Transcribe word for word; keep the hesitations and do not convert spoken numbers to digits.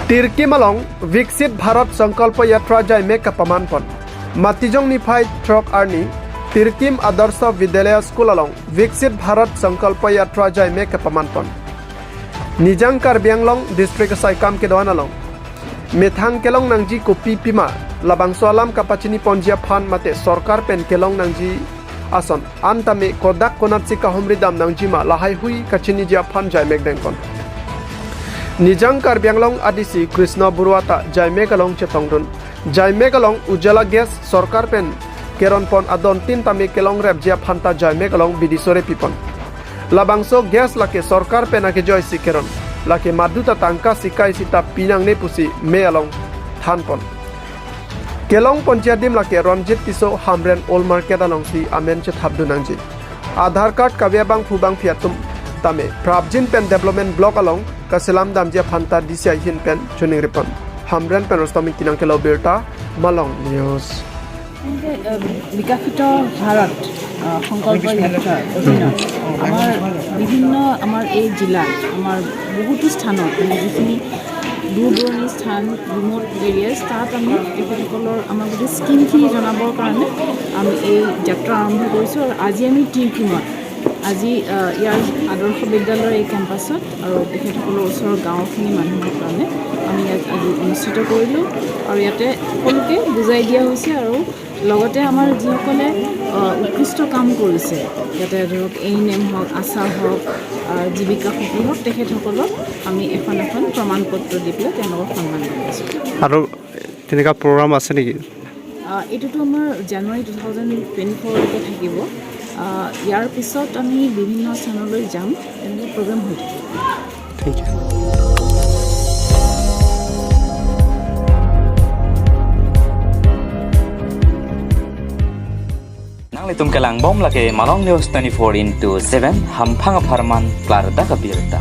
Tirkim along Viksit Bharat Sankalpa Yatra jaimek kapaman pon. Matijong niphai throk arni Tirkim Adarsha Vidyalaya School along Viksit Bharat Sankalpa Yatra jaimek kapaman pon. Nijang Karbi Anglong District asaikam kedo-an along methang kelong nangji kopi pima, labangso alam kapachini ponji aphan mate sorkar pen kelong nangji ason an tame kodak konatsi kahumri dam nangjima lahai hui kachiniji aphan jaimek dengpon. Nijang Karbi Anglong A D C Krishna Baruah ta jaimek along chetongdun. Jaimek along Ujala gas sorkar pen keron pon adon tin tame kelong repji aphan ta jaimek along bidi sore pipon. Labangso gas lake sorkar pen akejoisi keron, lake maduta tangka sikai sita pinangne pusi me along thanpon. Kelong ponji adim lake Ronjit Tisso Hamren Old Market alongsi amen chethapdun nangji. Aadhaar card kave abangphu bangphi atum tame prapjin pen development block along kaselam damji aphan ta D C ahin pen choningripon. Hamren pen Rustom Ingti nangkelo birta, Malong News. এনেকে, আহ, বিকশিত ভাৰত, আহ, সংকল্প যাত্ৰাৰ অধীনত আমাৰ বিভিন্ন, আমাৰ এই জিলাত আমাৰ বহুতো স্থানত, মানে, যিখিনি দূৰ দূৰণি স্থান, ৰিমট এৰিয়াজ, তাত আমি তেখেতসকলৰ আমাৰ গোটেই স্কিমখিনি জনাবৰ কাৰণে আমি এই যাত্ৰা আৰম্ভ কৰিছোঁ। আৰু আজি আমি টিৰকিমত, আজি, আহ, ইয়াৰ আদৰ্শ বিদ্যালয়ৰ এই কেম্পাছত আৰু তেখেতসকলৰ ওচৰৰ গাঁওখিনি মানুহৰ কাৰণে আমি ইয়াত আজি অনুষ্ঠিত কৰিলোঁ। আৰু ইয়াতে সকলোকে বুজাই দিয়া হৈছে আৰু লগতে আমাৰ যিসকলে, আহ, উৎকৃষ্ট কাম কৰিছে, ইয়াতে ধৰক এ এন এম হওক, আশা হওক, আহ, জীৱিকা সখী হওক, তেখেতসকলক আমি এখন এখন প্ৰমাণ পত্ৰ দি পেলাই তেওঁলোকক সন্মান জনাইছোঁ। আৰু তেনেকুৱা প্ৰগ্ৰাম আছে নেকি? আহ, এইটোতো আমাৰ জানুৱাৰী টু থাউজেণ্ড টুৱেণ্টি ফ'ৰলৈকে থাকিব। আহ, ইয়াৰ পিছত আমি বিভিন্ন স্থানলৈ যাম, এনেকুৱা প্ৰগ্ৰাম হৈ থাকিব। Thank you. Nanglitum kelangbom lake Malong News twenty-four into seven, hamphang apharman klardak abirta.